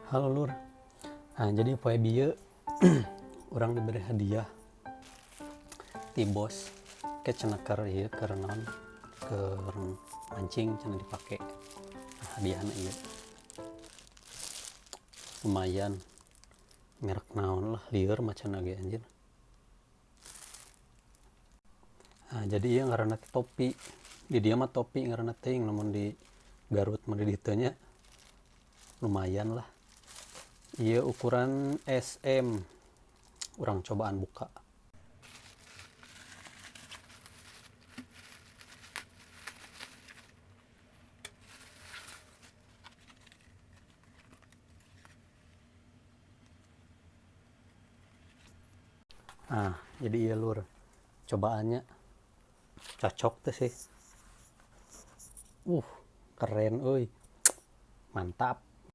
Halo lur. Nah, jadi poe bieu urang diberi hadiah ti bos ke cenah keur ieu keur naon, keur mancing cenah dipake. Nah, hadiahna ieu. Lumayan. Merek naon lah, lieur macan ge anjir. Nah, jadi ieu ngaranna teh topi. Di dieu mah topi ngaranna teuing, lamun di Garut mah di ditu nya. Lumayan lah. Ieu ukuran SM. Urang cobaan buka. Nah, jadi ieu lur, cobaannya cocok teh sih. Keren euy. Mantap.